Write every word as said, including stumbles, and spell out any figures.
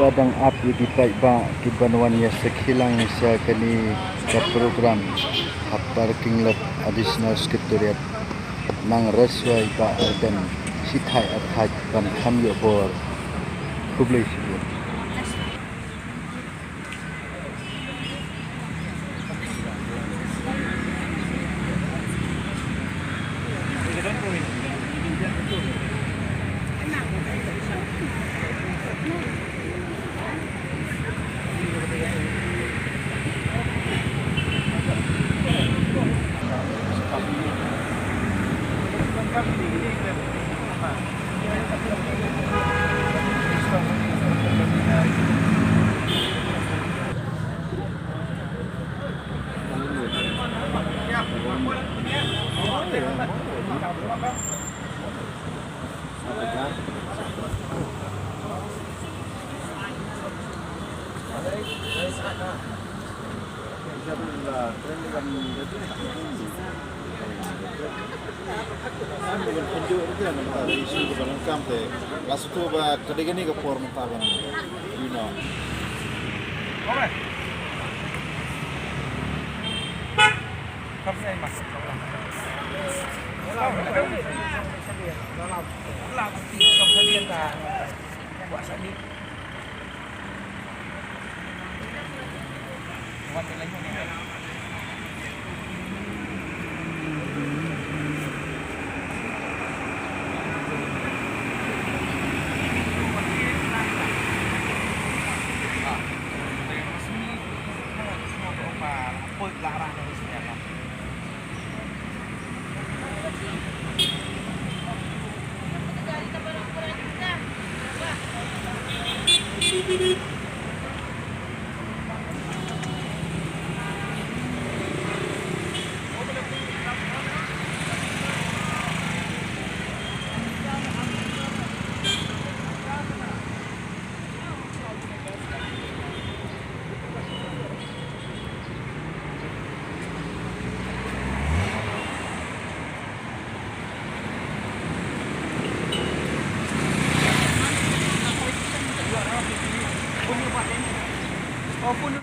Ba dang ap ïa ki paidbah kiban wan ïa sakhi lang sha kane ka program ha parking lot Additional Secretariat. Nang Raswai Bah Arden, shithai arthai ban kham ïoh bor. Khublei shibun.